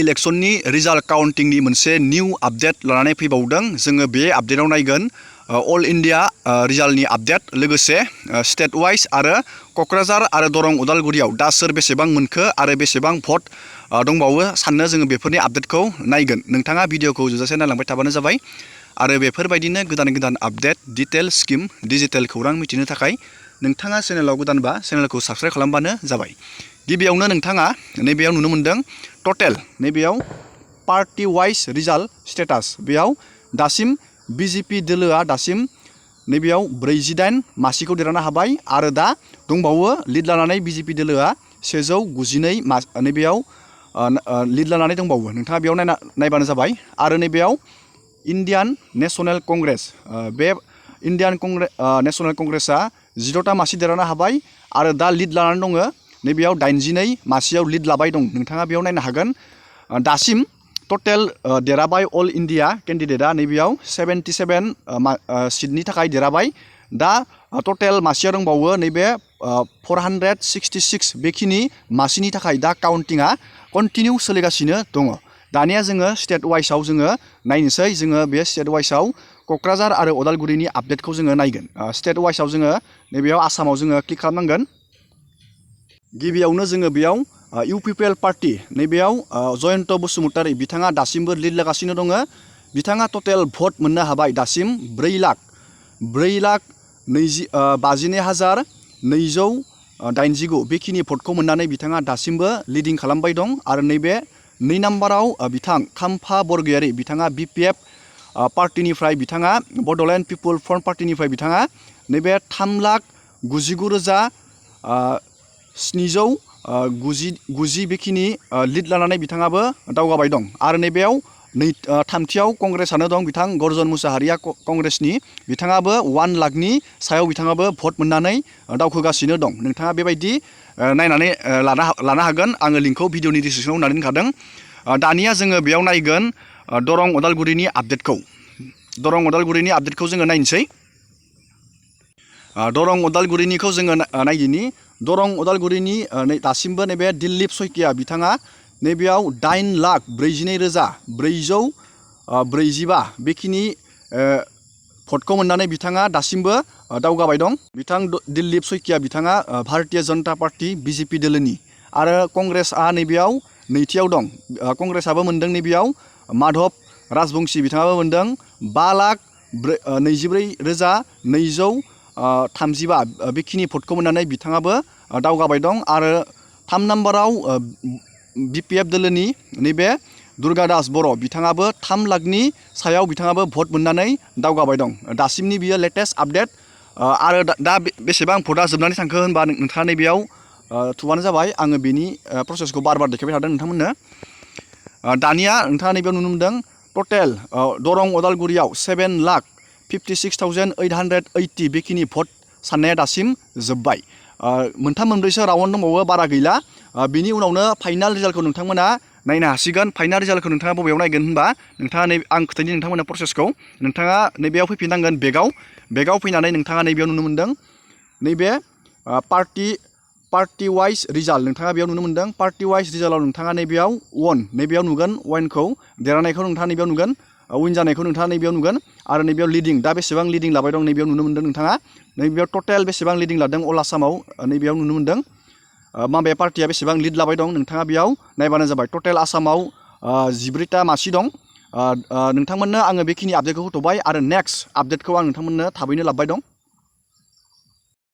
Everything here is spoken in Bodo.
इलेक्शननि रिजाल्ट काउन्टिंनि मोनसे निउ आपडेट लानानै फैबावदों। जोङो बे आपडेटाव नायगोन अल इन्डिया रिजाल्टनि आपडेट, लोगोसे स्टेट वाइज आरो क'क्राझार आरो दरं उदालगुरियाव दा सोर बेसेबां मोनखो आरो बेसेबां भट दंबावो साननो जोङो बेफोरनि आपडेटखौ नायगोन। नोंथाङा भिडिअखौ जोबजासे नायलांबाय थाबानो जाबाय आरो बेफोरबायदिनो गोदान गोदान आपडेट, डिटेल स्किम, डिजिटेल खौरां मिथिनो थाखाय नोंथाङा चेनेलाव गोदानबा चेनेलखौ साबस्क्राइब खालामबानो जाबाय। गिबियावनो नोंथाङा नैबेयाव नुनो मोनदों टटेल, नैबेयाव पार्टि वाइज रिजाल्ट स्टेटास, बेयाव दासिम बिजेपि दोलोआ दासिम नैबेयाव 48 मासिखौ देरहानो हाबाय आरो दा दंबावो लिड लानानै बिजेपि दोलोआ 192 नैबेयाव लिड लानानै दंबावो। नोंथाङा बेयाव नायबानो जाबाय। आरो नैबेयाव इन्डियान नेशनेल कंग्रेस, बे इन्डियान नेशनेल कंग्रेसआ 16टा मासि देरहानो हाबाय आरो दा लिड लानानै दङ। नैबेयाव 82 मासियाव लिड लाबाय दं। नोंथाङा बेयाव नायनो हागोन। दासिम टटेल देरहाबाय अल इन्डिया केन्डिडेटआ नैबेयाव 77 सिटनि थाखाय देरहाबाय। दा टटेल मासिया दंबावो नैबे 466 बेखिनि मासिनि थाखाय दा काउन्टिंआ कन्टिनिउ सोलिगासिनो दङ। दानिया जोङो स्टेट वाइजआव जोङो नायनोसै। जोङो बे स्टेट वाइजआव क'क्राझार आरो उदालगुरिनि आपडेटखौ जोङो नायगोन। स्टेट वाइजआव जोङो नैबेयाव आसामाव जोङो क्लिक खालामनांगोन। गिबियावनो जोङो बेयाव इउपिपिएल पार्टि, नैबेयाव जयन्त बसुमतारी बिथाङा दासिमबो लिड लागासिनो दङ। बिथाङा टटेल भट मोननो हाबाय दासिम 4,52,289 बेखिनि भटखौ मोननानै बिथाङा दासिमबो लिडिं खालामबाय दं। आरो नैबे 2 नाम्बाराव बिथां खाम्फा बरगयारी, बिथाङा बिपिएफ पार्टिनिफ्राय, बिथाङा बड'लेण्ड पिपुल फ्रन्ट पार्टिनिफ्राय बिथाङा नैबे 3,99,790 बेखिनि लिड लानानै बिथाङाबो दावगाबाय दं। आरो नैबेयाव थामथियाव कंग्रेसआनो दं, बिथां गर्जन मुसाहारिया कंग्रेसनि, बिथाङाबो 1 लाखनि सायाव बिथाङाबो भट मोननानै दावखोगासिनो दं। नोंथाङा बेबायदि नायनानै लानो हागोन। आङो लिंकखौ भिडिअनि डिसक्रिपसनाव होनानै दोनखादों। दानिया जोङो बेयाव नायगोन दरं उदालगुरिनि आपडेटखौ। दरं उदालगुरिनि आपडेटखौ जोङो नायनोसै। दरं उदालगुरिनिखौ जोङो नायदिनि। दरं उदालगुरिनि दासिमबो नैबे दिलीप शइकिया बिथाङा नैबेयाव 8,42,445 बेखिनि भटखौ मोननानै बिथाङा दासिमबो दावगाबाय दं। बिथां दिलीप शइकिया बिथाङा भारतीय जनता पार्टि बिजेपि दोलोनि। आरो कंग्रेसआ नैबेयाव नैथियाव दं। कंग्रेसआबो मोनदों नैबेयाव माधव राजबंशी, बिथाङाबो मोनदों 5,24,235 बेखिनि भटखौ मोननानै बिथाङाबो दावगाबाय दं। आरो 3 नाम्बाराव बिपिएफ दोलोनि नैबे दुर्गा दास बर', बिथाङाबो 3 लाखनि सायाव बिथाङाबो भट मोननानै दावगाबाय दं। दासिमनि बियो लेटेस्ट आपडेट। आरो दा बेसेबां भटआ जोबनानै थांखो होनबा नोंथाङा नैबेयाव थुबानो जाबाय। आङो बेनि प्रसेसखौ बार देखायबाय थादों नोंथांमोननो। दानिया नोंथाङा नैबेयाव नुनो मोनदों टटेल दरं उदालगुरियाव 7,56,880 बेखिनि भट साननाया दासिम जोब्बाय। 3-4सो राउन्ड दंबावो, बारा गैला। बिनि उनावनो फाइनाल रिजाल्टखौ नोंथांमोना नायनो हासिगोन। फाइनाल रिजाल्टखौ नोंथाङा बबेयाव नायगोन होनबा नोंथाङा आं खोथायनि नोंथांमोननो प्रसेसखौ। नोंथाङा नैबेयाव फैफिननांगोन बेगाव फैनानै नोंथाङा नैबेयाव नुनो मोनदों नैबे पार्टि वाइज रिजाल्ट, नोंथाङा बेयाव नुनो मोनदों। पार्टि वाइज रिजाल्टआव नोंथाङा नैबेयाव नैबेयाव नुगोन वानखौ, देरहानायखौ नोंथाङा नैबेयाव नुगोन, विन जानायखौ नोंथाङा नैबेयाव नुगोन। आरो नैबेयाव लिडिं, दा बेसेबां लिडिं लाबाय दं नैबेयाव नुनो मोनदों नोंथाङा। नैबेयाव टटेल बेसेबां लिडिं लादों अल आसामाव नैबेयाव नुनो मोनदों। माबे पार्टिया बेसेबां लिड लाबाय दं नोंथाङा बेयाव नायबानो जाबाय। टटेल आसामाव 14टा मासि दं। नोंथांमोननो आङो बेखिनि आपडेटखौ होथ'बाय आरो नेक्स्ट आपडेटखौ आं नोंथांमोननो थाबैनो लाबोबाय दं।